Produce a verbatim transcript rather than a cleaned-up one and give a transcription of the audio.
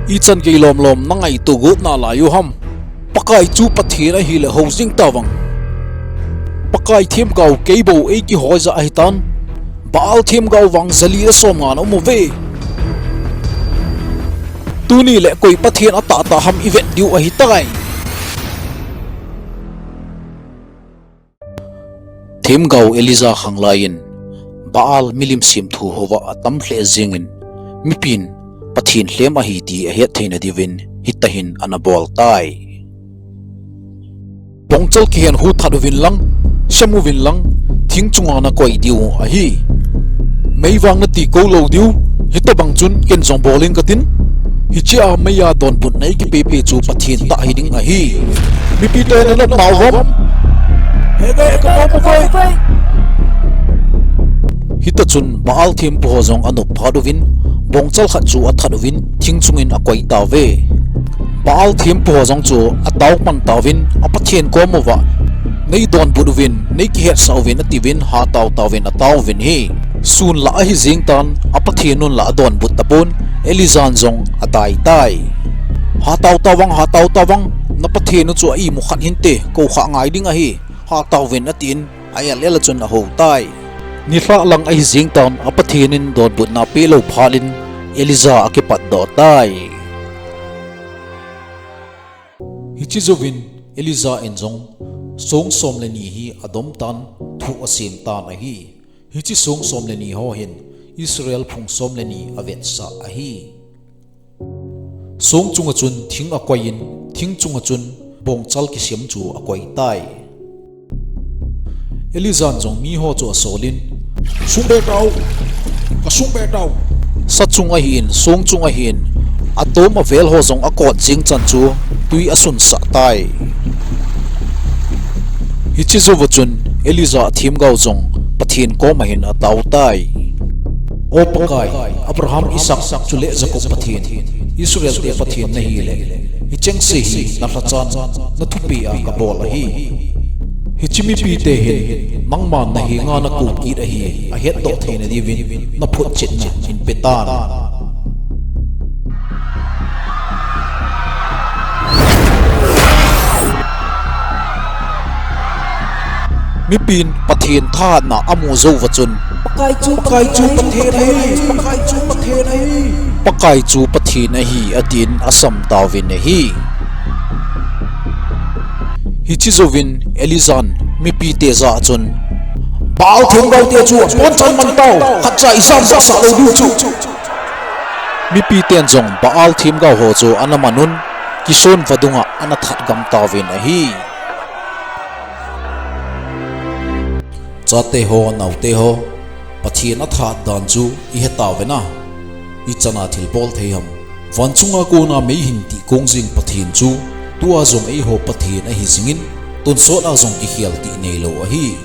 Ichan gei lomlom na ngaito got nalai u ham? Pakai chu Pathen ahile hou jing tavang. Pakai themgao kei bou eikihoi ja ahitan. Baal themgao vang jali le somnga na um uve. Tuni le koi Pathen atahtah ham ivet diu ahitai. Themgao Elijah khanglai in Baal milim semthu houva atam lheh jengin, mipin Pathen lhem ahi ti ahet theina diuvin hitahin ana bol tai. Bongchal kihen hu that uvin lang, sem uvin lang, thing chunga nakoi diu ahi. Mei vang nati kou lou diu, hitobang chun ken jong bol ing katin. Hichea meiya donbutna ikipepe chu Pathen tah hiding ahi. Mipite nanop nau ham? Hita chun Baal thempu ho jong anop phat uvin, bongchal khat chu athat uvin, thing chungin akoi tauve. Baal thempu ho jong chu atao pan tauvin, a Pathen kom uva, neidonbut uvin, neikihetsah uvin atiuvin, hatao tauvin atao uvin ahi. Sun lah ahi jeng tan, a Pathen un lah adonbut tapon, Elijah jong adai tai. Hatao tauvang, hatao tauvang, na Pathen u chu a imu khat hinte, kou kha ngai ding ahi, hatao uvin atin, a el el a chun ahou tai. Nilhah lang ahi jeng tan, a Pathen in donbutna pelou phat in, Elijah akipatdoh tai. Hiche jouvin Elijah in jong song som le ni hi adom tan, thu asem tan ahi. Hiche song som le ni ho hin Israel phung som le ni avetsah ahi. Song chunga chun thing akoi in, thing chunga chun bongchal kisem chu akoi tai. Elijah jong miho chu asol in, sung be tau, kasung be tau. Sa chung ahin, song chung ahin, atom avel ho jong akot jeng chan chu twi asunsah tai. Hiche jouva chun Elijah themgao jong Pathen koma hin atao tai. O Pakai, Abraham, Isaac chule Jacob Pathen, Israel te Pathen nahile, hichengse hi nalhachan nathupeh a kabol ahi. Hiche mipite hin nangman nahenga nakou kit ahi, ahetdoh theina diuvin naphotchetna hinpe tan. Mipin Pathen thahatna amu jouva chun, Pakai chu Pathen ahi, Pakai chu Pathen ahi, Pakai chu Pathen ahi, atin asam tauvin ahi. Hiche jouvin Elijah in mipite jah a chun, Baal themgaote chu abonchan man tau, khatcha ijamdohsah lou diu chu. Mipiten jong Baal themgao ho chu ana man un, kison vadunga ana that gam tauvin ahi. Chate ho, naote ho, Pathen athahat dan chu ihetauve na. Ichana thilbol thei ham? Vanchunga kona mei hin tihkong jing Pathen chu tua jong eiho Pathen ahi jingin, tonsot a jong kikhel tih neilou ahi.